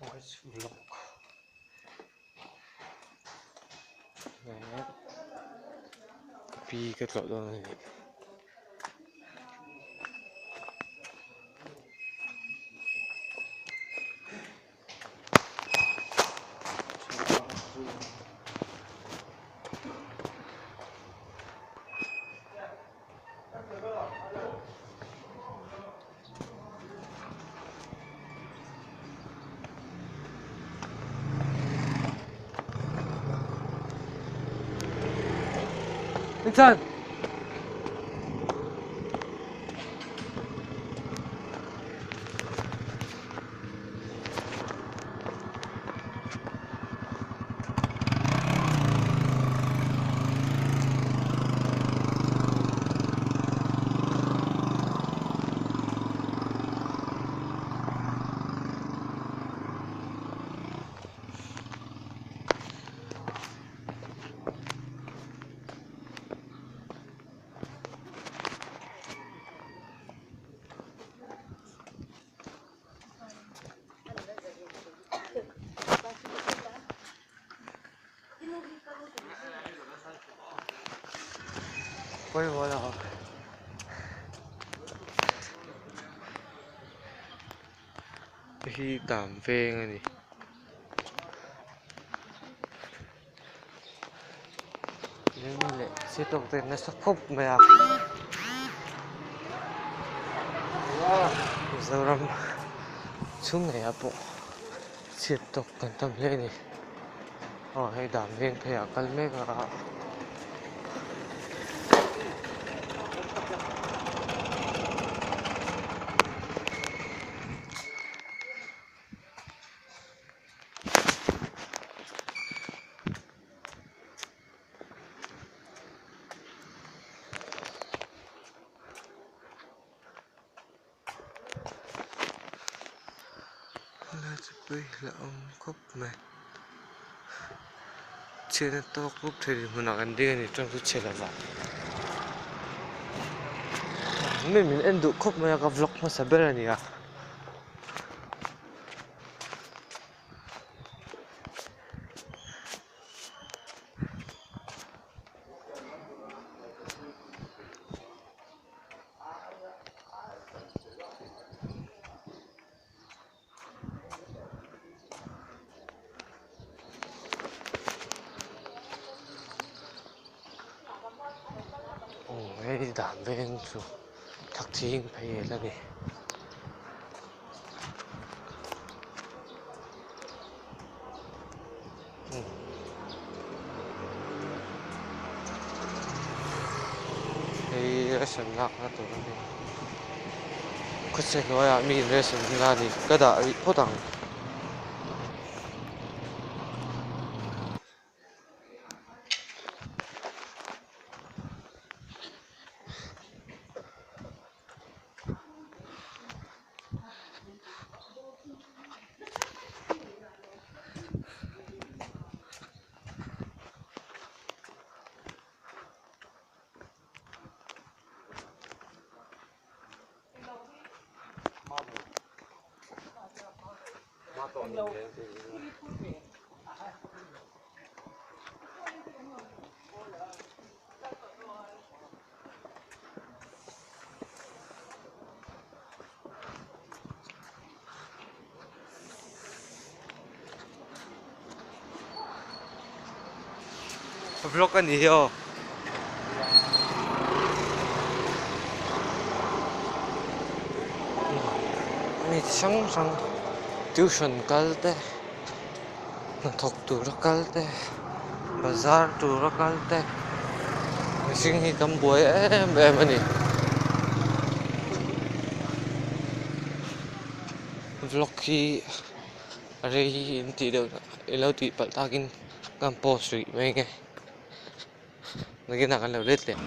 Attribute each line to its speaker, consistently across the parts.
Speaker 1: Voice vlog pi ka tlawh dawn a ni. Insan! Pawimawh lo. Hei hi dam veng a ni. Leng leh chhe tawk te nasa khawp mai a Mizoram chhung ngeiah pawh chhiat tawk kan tam hle a ni aw hei dan veng phei ah a kal mek a. Pui hlauh awm khawp mai chhiatna tawk rup thei dinhmunah kan ding a ni chuan chu chhe lova mi min en duh khawp mai a ka vlog hmasa ber a ni a. Aw hei dan veng chu thakthing phei la ni. Hei ration lakna tur a ni khawchhe hnuaiah mi in ration la a ni ka dah rih phawt ang. Vlog a ni hi aw. Mi chi hrang hrang tuition kal te hnathawk tura kal te bazar tura kal te mihring hi kan buai em em a ni. Vlog hi a rei in tih deuh ilo tih palh takin kan post rih mai nge nakinah kan lo let leh.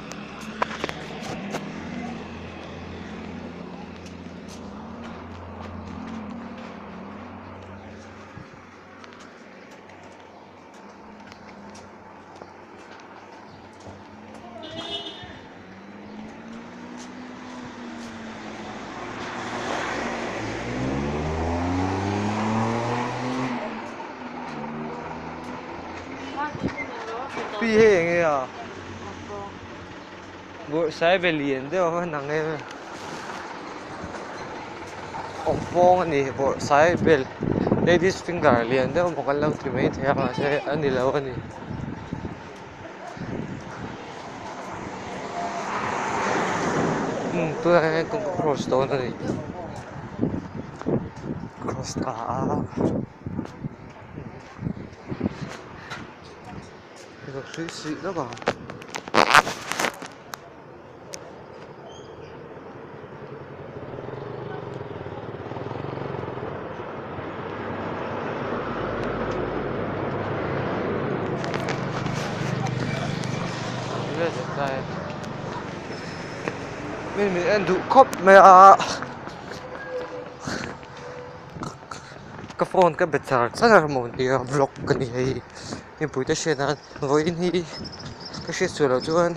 Speaker 1: Pi hei eng nge a? Bawrhsaibe lian deuh a nang em em. Awmpawng a ni bawrhsaibe ladies finger lian deuh maw kan lo ti mai thei a mahse a ni lo a ni. Umm tunah hian kawngka cross dawn a ni cross ta a. Mi min en duh khawp mai a. Ka phone ka be char char a maw nia vlog ka ni hei mipui te hriat nan vawiin hi ka hriat sual loh chuan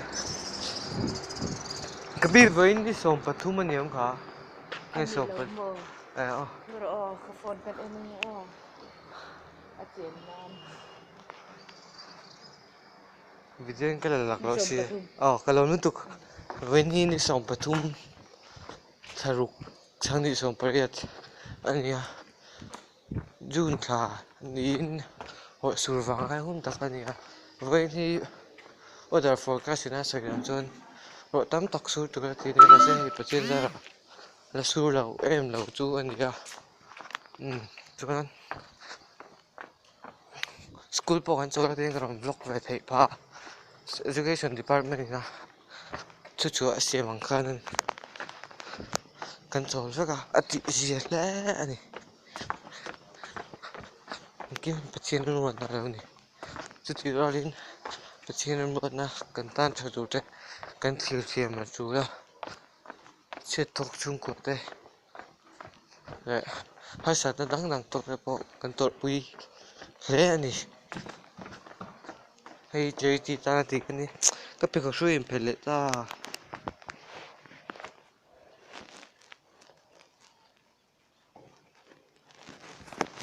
Speaker 1: ka mi vawiin hi 13 a ni ang kha nge 10 eh aw video in ka la lak loh si aw ka lo lutuk vawiin hi ni 13 thlaruk. Chhangni 18 a ni a, June thla niin hawh sur vang lai hun tak a ni a, vawiin hi weather forecast in a sawi ang chuan ruah tam tak sur tur a ti a ni a mahse hei Pathian zarah la sur lo em lo chu a ni a, umm chuan school pawh kan chawl a tin ka rawn vlog ve theih phah a, education department in a. Chu chu a siam ang khan kan chawl vek a, a tih zia hle a ni. Engkim Pathian ruatna a lo ni. Chutih rualin Pathian ruatna kan tan tha tur te kan thlir thiam a tul a, chhiat thawk chhungkua te leh harsatna dang dang tawk te pawh kan tawrhpui hle a ni. Hei charity tana tih ka ni ka pheikhawk hrui in phelh leh ta.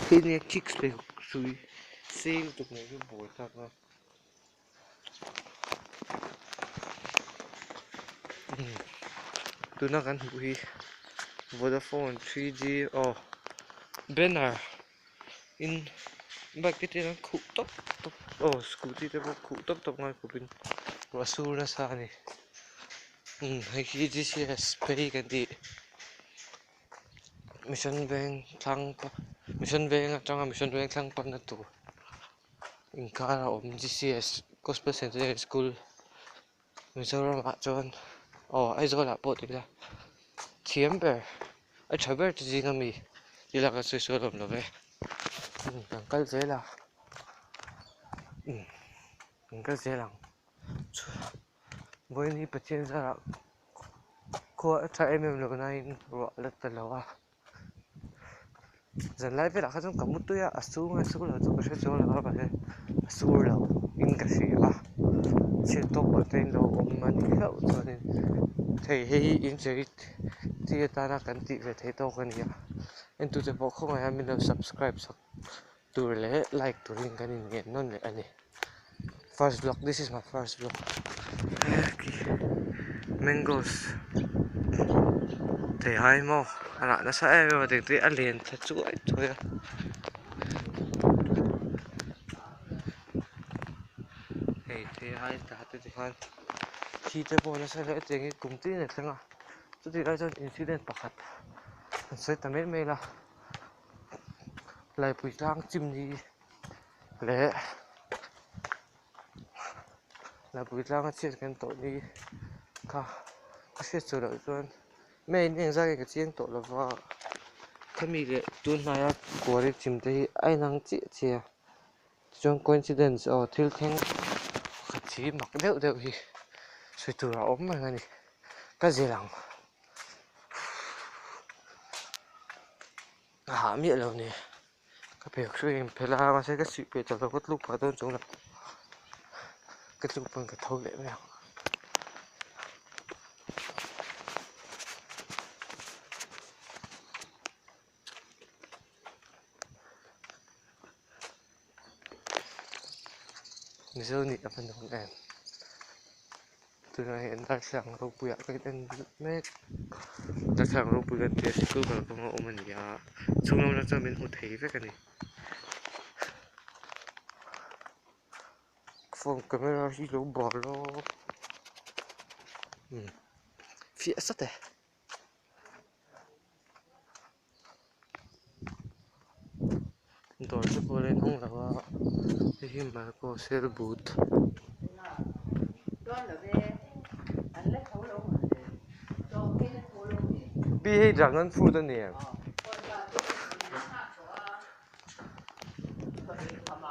Speaker 1: Hei nia kicks pheikhawk hrui sei lutuk mai chu buai thlak a. Tuna kan hmuh hi Vodafone 3G aw banner in bike te hian an khuh tawp tawp aw scooty te pawh khuh tawp tawp ngai khawpin ruah sur nasa a ni umm hei hi G_C_S phei kan tih mission veng thlang mission veng atanga mission veng thlang panna tur. Inkar a awm G_C_S Gospel Centenary School Mizoram ah chuan aw Aizawl ah pawh ti ila thiam ber a tha ber te zing ami ti lak a sawi sawi a awm lo ve kan kal zel a kan kal zel ang vawiin hi Pathian zarah khua a tha em em lo nain ruah a la ta lo a. Zanlai velah kha chuan ka mu tui a, a sur nge sur lo chu ka hre chuang lo a mahse a sur lo in ka hria a, chhiat tawk pah te in lo awm a nih hlauh chuanin hei hei hi in charity atana kan tih ve theih tawk a ni a, entute pawh khawngaih a min lo subscribe sak tur leh like turin kan inngen nawn leh a ni. First vlog this is my first vlog mangoes thei hai maw a rah nasa em em a tiang te a len thla chuai chuai a hei thei hai tah te tikhan thi te pawh nasa hle tiang hi kum tin a thleng a chutih lai chuan incident pakhat an sawi ta mai mai la laipui tlang chimni. Leh Lapui tlanga chhiat kan tawh ni kha ka hriat chhuah loh chuan main engzah nge ka chiang tawh lo va khami leh tun hnaia kuari chim te hi a inang chiah chiah a tichuan coincidence aw thil thleng pakhat hi mak deuh deuh hi sawi tur a awm reng a ni ka zir ang. A hah miah lo ni. Ka pheikhawk hruai in phelh a mahse ka suih peih tawh lo ka tluk phah dawn chung lo ka tluk pawn ka tho leh mai ang. Mizo nih a va nuam em. Tunah hian darthlalang ropui ah kan en mek darthlalang ropui kan tih a sikul kalkawng a awm a ni a chhung lam atang chuan min hmu thei vek a ni. Phone camera hi lo bal a umm fiah zat e. Dawr te pawh a la inhawng lo a hei hi Marco sale booth. Pi hei dragon fruit a ni em?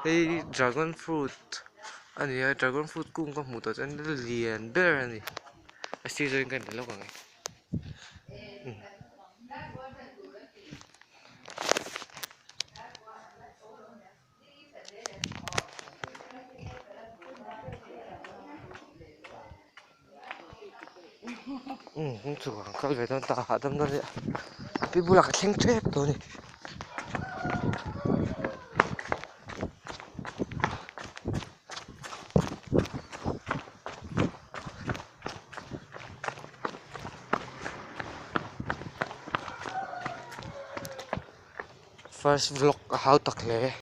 Speaker 1: Hei dragon fruit a ni a dragon fruit kung ka hmuh tawh chuan lian ber a ni a sir zawngin ka en ta lawk ang e. Umm chu ang kal ve dawn ta hahdam dawn nia pi bulah ka thleng tep tawh a ni. First vlog a hau tak hle.